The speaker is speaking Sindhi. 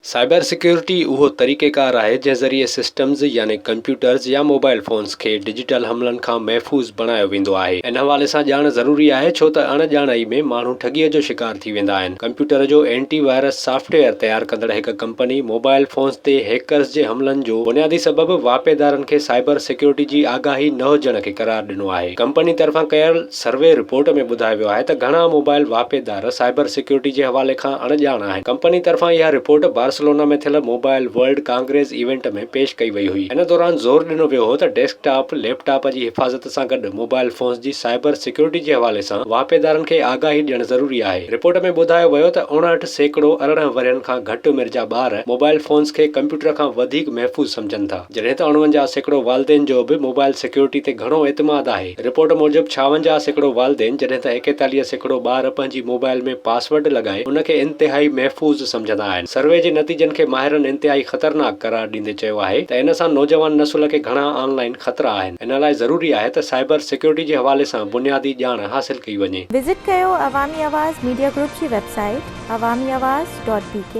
سائبر سيڪيورٽي اهو طريقيڪار آهي جنهن ذريعي سسٽمز يعني ڪمپيوٽرز يا موبائل فونز کي ڊجيٽل حملن کان محفوظ بڻايو ويندو آهي. ان حوالي سان ڄاڻ ضروري آهي ڇو ته اڻ ڄاڻائي ۾ ماڻهو ٺڳيء جو شڪار ٿي ويندا آهن. ڪمپيوٽر جو اينٽي وائرس سافٽ ويئر تيار ڪندڙ هڪ ڪمپني موبائل فونز تي هيڪرز جي حملن جو بنيادي سبب واهپيدارن کي سائبر سيڪيورٽي جي آگاهي نه هجڻ کي قرار ڏنو آهي. ڪمپني طرفان ڪيل سروي رپورٽ ۾ ٻڌايو ويو آهي ته گهڻا موبائل واهپيدار سائبر سيڪيورٽي جي حوالي کان اڻ ڄاڻ آهن. ڪمپني طرفان اها رپورٽ بارسلونا ۾ ٿيل موبائل ورلڊ ڪانگريس ايونٽ ۾ پيش ڪئي وئي هئي. ان دوران زور ڏنو ويو هو ته ڊيسڪ ٽاپ، ليپ ٽاپ جي حفاظت سان گڏ موبائل فونز جي سائبر سيڪيورٽي جي حوالي سان واهپيدارن کي آگاهي ڏيڻ ضروري آهي. رپورٽ ۾ ٻڌايو ويو ته 59% 18 ورهين کان گهٽ عمر جا ٻار موبائل فونز کي ڪمپيوٽر کان وڌيڪ محفوظ سمجهن ٿا. جڏهن ته 49% والدين جو به موبائل سيڪيورٽي تي گهڻو اعتماد آهي. رپورٽ موجب 56% والدين جڏهن ته 41% ٻار پنهنجي موبائل ۾ پاسورڊ لڳائي ان کي انتهائي محفوظ سمجهندا آهن. سروي جي نتيجن کي ماهرن انتهائي خطرناڪ قرار ڏيندي چيو آهي ته ان سان نوجوان نسل کي گهڻا آن لائين خطرا آهن ان لاء ضروري آهي ته سائبر سيڪيورٽي جي حوالي سان بنيادي ڄاڻ حاصل ڪئي وڃي. وزٽ ڪيو عوامي آواز ميڊيا گروپ جي website Awami Awaz dot B K.